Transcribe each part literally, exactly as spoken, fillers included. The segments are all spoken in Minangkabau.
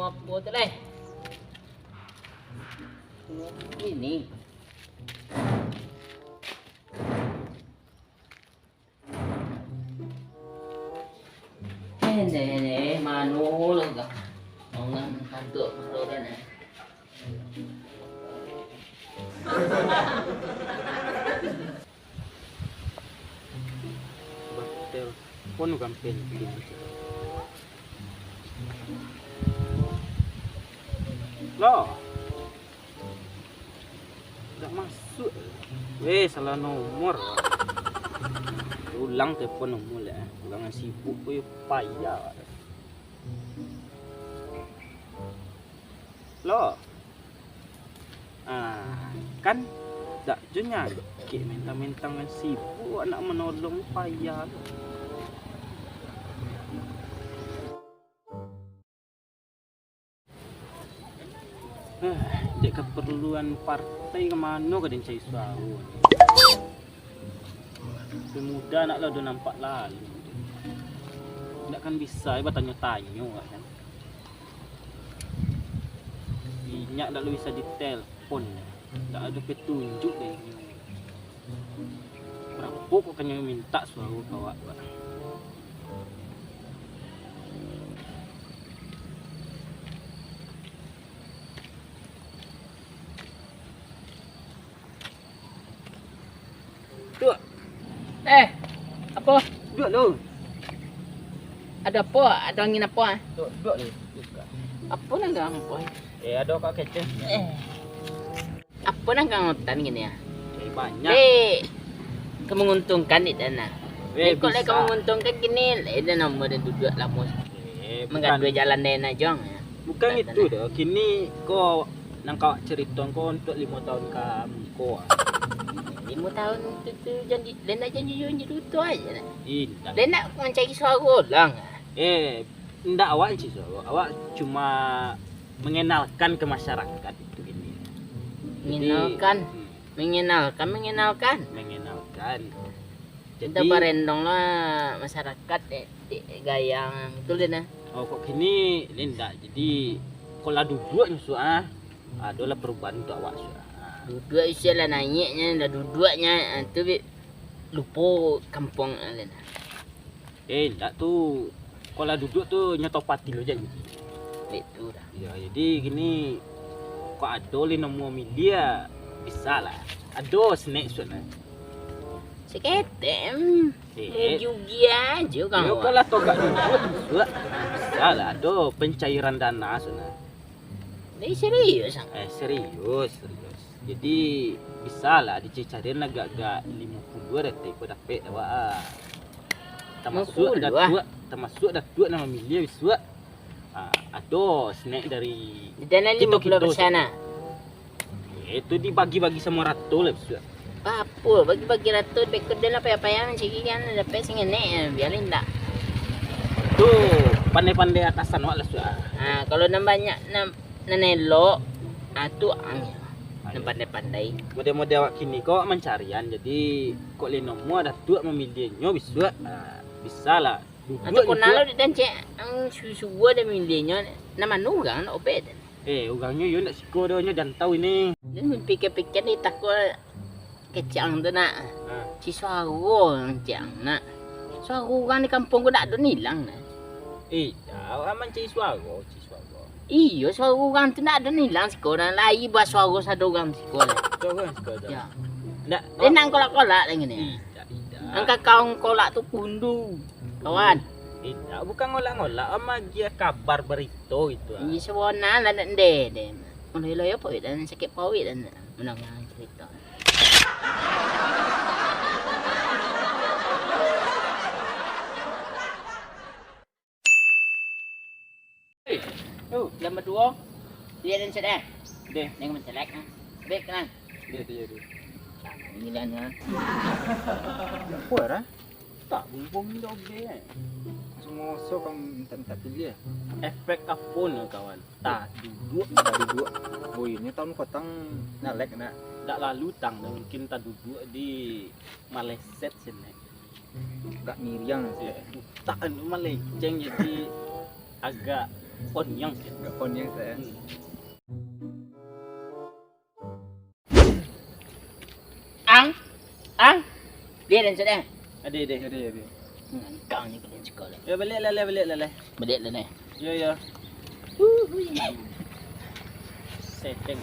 Apo tu lai? Ini. Eh, deh, deh, mano lo kah? Orang kantor, kantor kan, eh. Coba telepon Ugampen. Lo. Dak masuk. Weh, salah nomor. Ulang telepon nomor lah. Urang nan sibuk ko yo payah. Lo. Ah, kan dak jo nyakik, mentang-mentang nan sibuk, nak manolong payah. Eh, dek kaparluan partai ka mano ka den cari suaro? Pemuda nak lah udah nampak lalu. Ndak kan bisa batanyo-tanyo kan. Inyo ndak lo bisa ditelepon. Ndak ado petunjuk dari inyo. Barapo kok kanyo mintak suaro ka awak, Pak? Duduak. Eh, apo? Duduak lu. Ado apo? Ado angin apo, ah? Duduak, duduak lu. Apo nan ganggu, ah? Eh, ado kak kecek. Eh. Apo nan kangotan kini, ah? Eh, banyak. Dek, ka manguntungkan dek dana. Eh, kok lai ka bisa manguntungkan kini, lai dana mudah duduak lamo. Eh, manggaduah bukan jalan dek dana jong, ya. Bukan itu doh. Kini ko nan kawak carito ko untuak limo tahun ka muko, ah. Limo tahun tu, tu janji, dana janji, janji duduak aja, nah. Indak. Dana mancari suaro lang. Eh, ndak awak mancari suaro. Awak cuma mengenalkan ke masyarakat itu ini. Jadi, mengenalkan, hmm. Mengenalkan, mengenalkan. Mengenalkan. Jadi, kita barendong lah masyarakat, dek, dek gayang tu lah, nah. Oh, kok kini, ini ndak. Jadi, kok lah duduak nyo suah, ah. Adolah perubahan untuk awak suah. Duduak isi lah naiknya, lah duduaknya, ah, tu bi-, lupo kampuang, ah, lah, nah. Eh, indak tu. Kok lah duduak tu nyo tau pati lo jadi. Itu dah. Ya, jadi gini, kok ado lai namuah miliah, bisa lah. Ado snack suat lah. Saketek, hmm. Eh. Mujugi aja kang. Yo, kok lah togak duduak, suat. Bisa lah, ado pencairan dana suat lah. Ini serius, ang? Eh, serius, serius. Jadi, bisa lah dicari-carian agak-agak limo puluah dah, tapi kok dapek dah, wak, ah. Limo puluah? Tamasuak datuak, tamasuak datuak nan mamiliah bisuak. Ah, ado snack dari di dalam limo puluah persen, ah? Eh, tu dibagi-bagi samo rato lah bisuak. Apo, bagi-bagi rato, beko den lah payah-payah mancari kan, dapek sangenek, ah, biarin dah. Tu pandai-pandai atasan wak lah, suah. Ah, kalau nan banyak, nan, nan elok, ah, tu ang. Nan pandai-pandai. Model-model awak kini ko mancarian, jadi kok lai namuah datuak mamiliahnyo bisuak, ah, bisa lah. Atau duduak kok nalo dek den cek, ang subuah-subuah den mamiliahnyo, nan mano urang nak obek den? Eh, urangnyo iyo ndak siko doh, nyo jantau ini. Den pikir-pikir ni takuik kecek ang tu nak. Ha. Cari suaro ang cek ang nak. Suaro urang di kampuang ko ndak ado nan ilang nak. Eh, dak, awak mancari suaro, cari suaro. Iyo, suaro urang tu ndak ado nan ilang siko, nan lai buah suaro sado urang siko lah. Suaro urang siko tu. Ya. Ndak. Den nan kolak-kolak lagi ni. Ih, dak, dak. Ang kakau kolak tu kundu, kawan. Indak, bukan ngolak-ngolak, agiah kabar barito gitu, ah. Iyo, sabana lah, ndak, ndeh, deh. Mulai lo yo, pauik dan sakik pauik dan mendengar cerita. Eh, tu, gambar duo. Lihat dan sedang. Deh. Yang mencelek, ah. Baik, kenang. Deh, deh, deh. Ini lah, nah. Apa, Ra? Tak, bumbung ni dah obeh, eh. Masa-masa kamu minta-minta pilih, eh? Efek apa ni, kawan? Tak duduk. Tak duduk. Oh, ini tahun patang nyalek, nak. Tak lalu, tang, dah mungkin tak duduk di maleset sini. Agak miriang sih. Eh, utak anu melenceng, jadi agak Konyang. Konyang, saya. Hmm. Ang, ang, dia dan sudah. Ada, ada. Ada, ada. Nangkang ni kalian sekolah. Ya, balik lah, lah, balik lah, lah. Balik lah, nih. Ya, ya. Uhuy. Setting.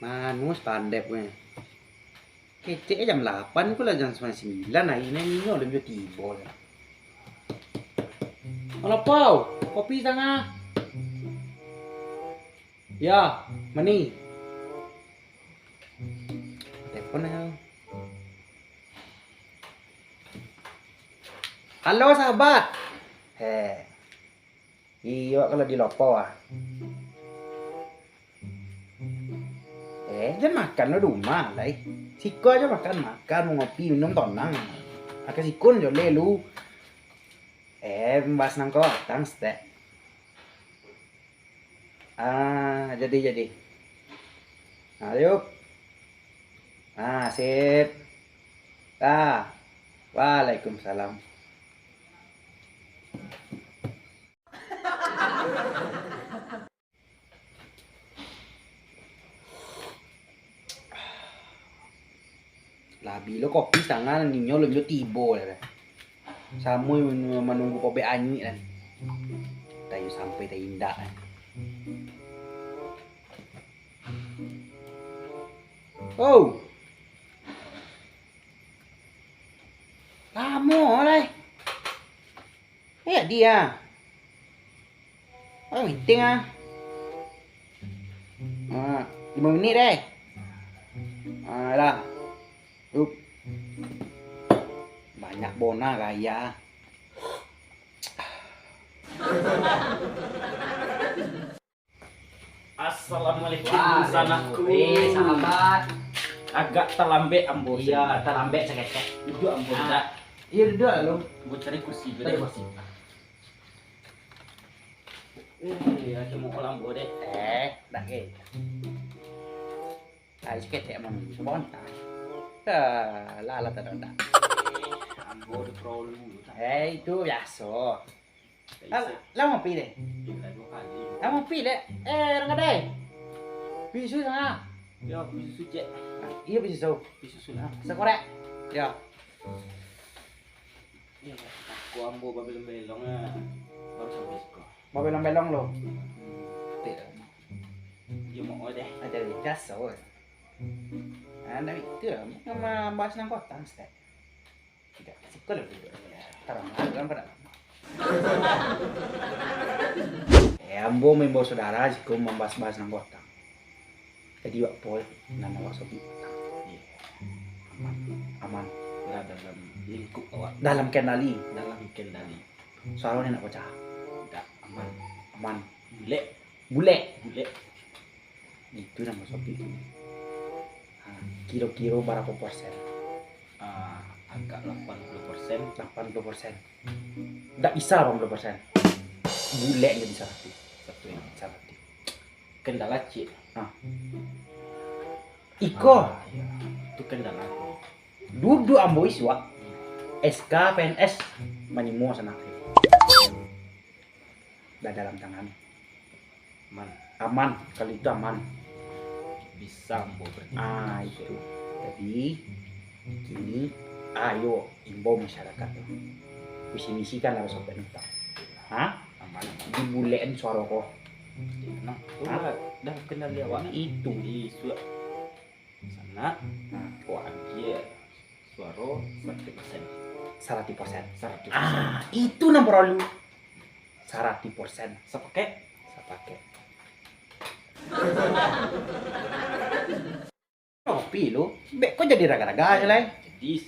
Manu standar punya. Kecek jam lapan ko lah, jam sambilan hari ni, inyo alun juo tibo lah. Alah, Pau, kopi satangah. Ya, mani. Telepon aja. Halo, sahabat. Heh. Iyo, kalau di Lopo, ah. Eh, jan makan lo di rumah, lai. Siko aja makan, makan, mangopi, minum, tonang. Aka sikun jo le lu. Eh, bahas nangko atang, stek. Ah, jadi, jadi. Ayo. Ah, sip. Ah, waalaikumsalam. Lah bilo kopi satangah, ninyo alun juo tibo lai. Samo manunggu kobek anyuik kan. Tayo sampai taindak kan. Oh. Lamo lai. Eh, dia. Oh, meeting ah. Ah, lima minit deh. Ah, lah. Up. Banyak bona gaya. Assalamualaikum, waalaikumsalam. Sanakku. Eh, sahabat. Agak talambek ambo. Iya, talambek saketek. Duduak ambo, ah. Iyo, duduak lah lu. Ambo cari kursi dulu. Cari deh kursi. Eh, iyo, cuma ambo deh. Eh, dah ke. Ai, saketek ambo sabanta. Ah, lah, lah, tak ada, tak ada. Ambo ada problem dulu, tak? Eh, itu biaso. Lah, lah ngopi deh. Lah ngopi deh. Eh, urang kadai. Pi susu sangaik. Yo, pi susu, Cek. Iyo, pi susu. Pi susu lah. Sakorek. Yo. Yo, tako ambo babelong-belong lah. Baru sampai siko. Babelong-belong lo. Yo, mau deh. Ada gas, oh. Ah, ndak itu lah. Mau bahas nangko atang, Ustaz. Tidak, siko lah dulu. Tarang, tarang pada. Eh, ambo maimbau saudara, siko mambahas-bahas nangko atang. Jadi, wak Pol, nan awak sobik atang. Iyo. Aman. Aman. Lah dalam lingkup awak. Dalam kendali. Dalam kendali. Suaro ni nak pacah. Ndak, aman. Aman. Bulek. Bulek. Bulek. Itu namo sobik tu. Ha, kiro-kiro barapo persen? Ah, agak lapan puluah persen. Lapan puluah persen. Ndak bisa lapan puluah persen. Bulek jadi saratuih. Saratuih. Saratuih. Kendala ciek. Ha. Iko. Ah, iyo. Tu kendala. Duduak ambo isuak. S K P N S manimo sanak. Dah dalam tangan. Aman. Aman, kalau itu aman. Bisa ambo berhenti. Ah, itu. Jadi, kini, ayo, imbau masyarakat tu. Visi misi kan harus sampai nonton. Hah? Aman, aman. Dibulekin suaro ko. Nah, tu. Hah? Dah, dah kendali awak. Itu. Di surat. Sanak, nah, kok agiah suaro saratuih persen. Saratuih persen. Saratuih persen. Ah, itu nan paralu. Saratuih persen. Sapakek? Sapakek. Kopi lu, bek kau jadi raga-raga aja lai. Jadi,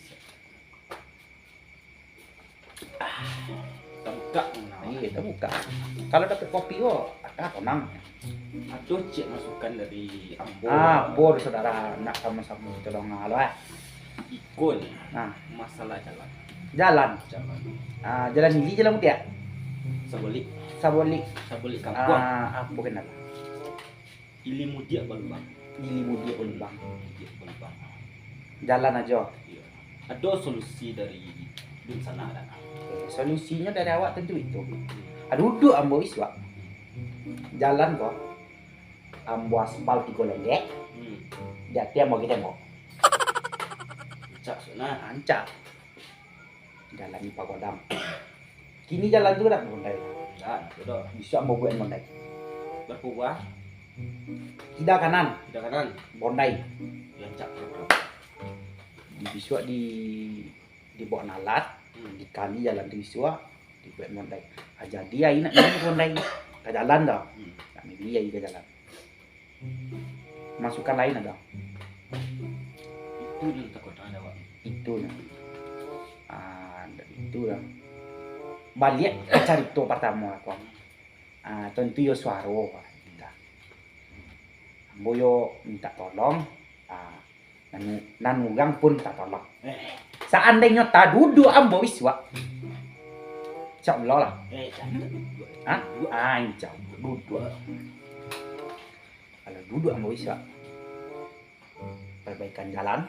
Tabuka. Iyo, tabuka. Kalau dapek kopi ko, ah, tonang. Ado ciek masukan dari ambo. Ah, ambo saudara nak samo-samo tolong lo, eh. Iko ni, nah, masalah jalan. Jalan. Jalan. Ah, jalan hili, jalan mudiak? Sabulik. Sabulik. Sabulik kampuang. Ah, apo kenapa? Hili mudiak balubang. Hili mudiak balubang. Mudiak balubang. Jalan ajo. Iyo. Ado solusi dari Di sana ada. Oke, solusinyo dari awak tantu itu. Duduak ambo isuak. Jalan ko, ambo aspal tigo lengkek, Hmm. di ateh ambo agi tembok. Rancak sudah. Rancak. Jalan di pagodang. Kini jalan tu dak bondai. Dak, dak. Bisuak ambo buek bondai. Berubah. Kida kanan. Kida kanan. Bondai. Rancak, rancak. Di bisuak di, dibaok alat, Hmm. dikali jalan tu bisuak, dibuek bondai. Ah, jadi ai nak bondai ka jalan dah. Hmm. Nak mili ai ka jalan. Masukan lain ado. Itu nan takuik ado, Wak. Itu nah. Ah, itu lah. Baliak ka carito partamo lah, Kong. Ah, tantu yo suaro, Wak. Ambo yo minta tolong. Ah, nan, nan urang pun tatolong. Eh. Saandainyo taduduak ambo isuak, insya Allah lah. Eh, jangan. Hah? Ah, insya Allah. Duduak. Kalau duduak ambo isuak, perbaikan jalan.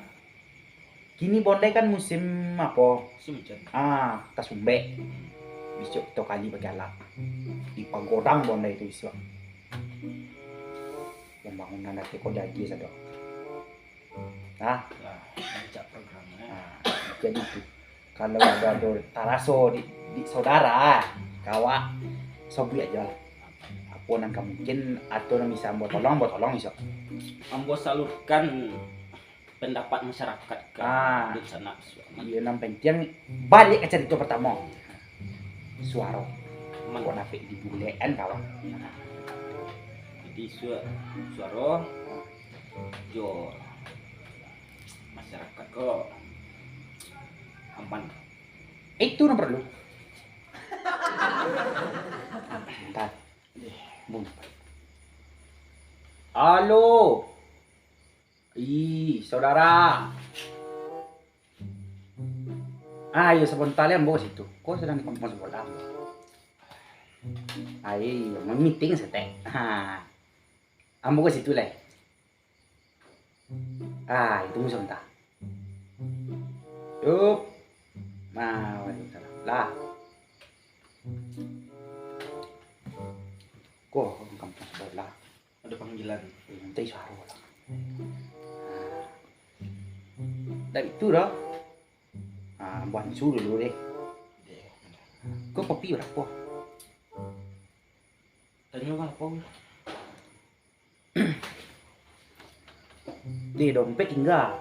Kini bondai kan musim apo? Musim hujan. Ah, tasumbek. Bisuak kito kali pakai alat. Dipagodang bondai tu isuak. Pambangunan ateh ko jadi sado. Nah. Lah, rancak programnyo. Nah, jadi tu. Kalau ado, ado taraso di, di saudara, ka awak sobuik ajo lah. Apo nan ka mungkin, atau nan bisa ambo tolong, ambo tolong isuak. Ambo salurkan pendapat masyarakat ka Ah. dunsanak isuak. Iyo, nan pantiang baliak ka carito partamo. Suaro. Man. Kok dapek di bulek kan, kawan? Jadi, su-, suaro jo masyarakat ko aman. Itu nan perlu. Bentar. Bung. Halo. Ih, saudara. Ah, iyo, sabanta lai ambo ka situ. Ko sadang di kampung sabalah. Ah, iyo, mamiting saketek. Ha. Ambo ka situ lai. Ah, itu musuah entah. Yup. Nah, waalaikumsalam. Lah. Ko, kampung sabalah. Ado panggilan. Eh, minta suaro lah. Dari itu dah. Ah, bansu dulu deh. Deh. Ko kopi barapo? Tanyo barapo? Di dompet tingga.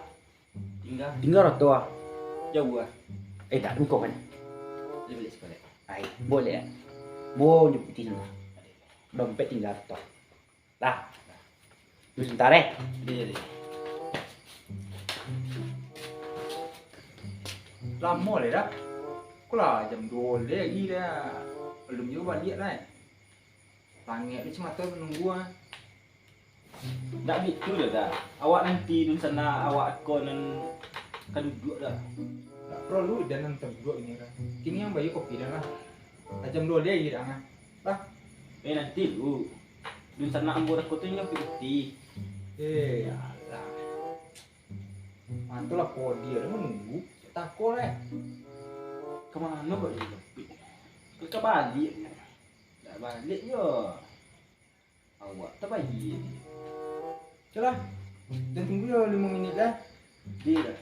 Tingga. Tingga rato ah. Jauah ah. Eh, tak duko kan. Baliak, baliak sakolah. Ai, boleh ya. Bo nyo putih lah. Dompet tingga rato. Lah. Tunggu sebentar eh. Iya, iya. Lamo lah dah. Ko lah jam duo lai lagi dah. Belum juo baliak lai. Langik ni cuma tu menunggu ah. Ndak gitu lah dah. Awak nanti dunsanak awak ko nan ka duduak dah. Ndak perlu dah nan taduduak ini dah. Kini yang bayu kopi dah lah. Lah jam duo lai lagi dah ah. Lah. Eh, nanti lu. Dunsanak ambo dah ko tu nyo putih. Eh, alah. Mantu lah ko dia dah menunggu. Tako lah. Ka mano kok dia jepit? Ka baliak. Ndak baliak juo. Awak tabayia. Oke lah. Jan tunggu yo limo minit lah. Di lah.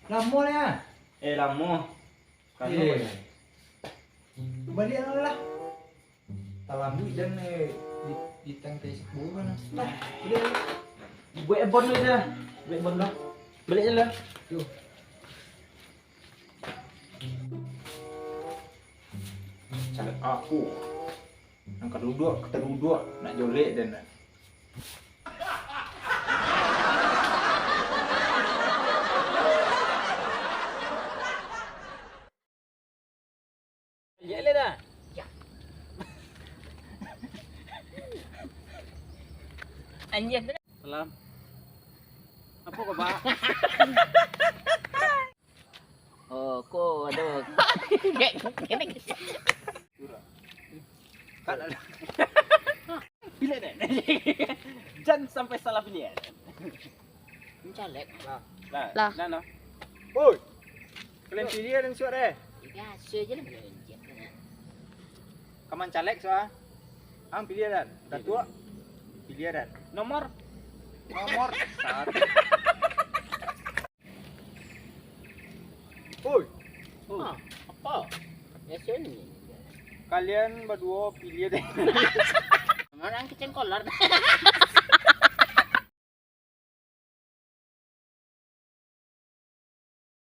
Lamo lah. Eh, lamo. Kano Eh. baliak? Baliak lah. Talambuik dan, eh, di, di tangkai sepuluh kan. Lah, udah. Buek bon lah dah. Buek bon lah. Baliak lah. Yo. Calek aku. Nan ka duduak, ka taduduak, nak jolek den. Jolek dah. Anjir. Salam. Apo kabar? Oh, ko ado. Pilih deh. Jan Sampai salah pilihan. Mencalek. Nah, Lah. Nah, nah. Oi. Kalian pilih dan suat deh. Biasa aja lah melenjek. Kaman caleg soal. Ang pilih dan. Datuak. Pilih dan. Nomor nomor satu. Oi. Ah, apa? Biasa ni. Kalian berdua pilih deh. Orang kecengkolan.